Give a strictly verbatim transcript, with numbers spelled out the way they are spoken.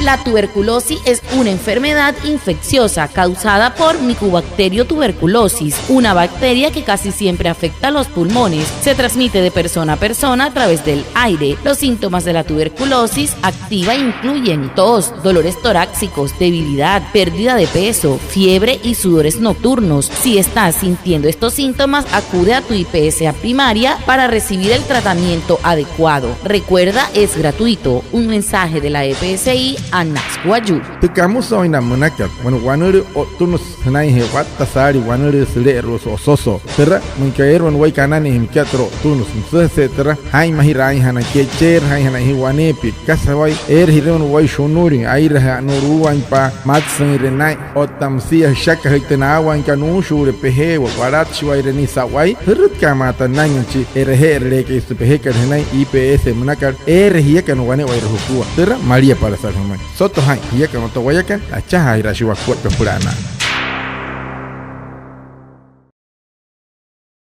La tuberculosis es una enfermedad infecciosa causada por Mycobacterium tuberculosis, una bacteria que casi siempre afecta los pulmones. Se transmite de persona a persona a través del aire. Los síntomas de la tuberculosis activa incluyen tos, dolores torácicos, debilidad, pérdida de peso, fiebre y sudores nocturnos. Si estás sintiendo estos síntomas, acude a tu I P S A primaria para recibir el tratamiento adecuado. Recuerda, es gratuito. Un mensaje de la E P S I Anas Wayuu. Tü kamüsü otta münaka, bueno, wanülüü o'ttünüsü sünainjee watta saalii wanülüü süle'eru'usü ososoo. Türa, müin aka eere wane wayuu kanainjee müin aka türa o'ttünüsü, müsüjese'e türa jaa'inmajiraainjanain kecheerü, jaa'injanain jia waneepia. Kasa wayuu, eere ji'rüin wane wayuu shunulin, airajaa nu'ruuwainpa, matsüinre naa'in otta müsia jüshakajüin tü naawaainkat nuushuule pejeewa, walatshiwaire nia sa'wai. Jürütka'a ma'i tü nanainjee chi e'reje'erüleekai süpüla pejekat jünain I P S münaka, eere jiakana wane'ewai jukua. Türa, maliapalasat jümüin. Soto jaa'in, jiakana otta wayakana, achajaajiraashii wakuaippa süpüla anaa.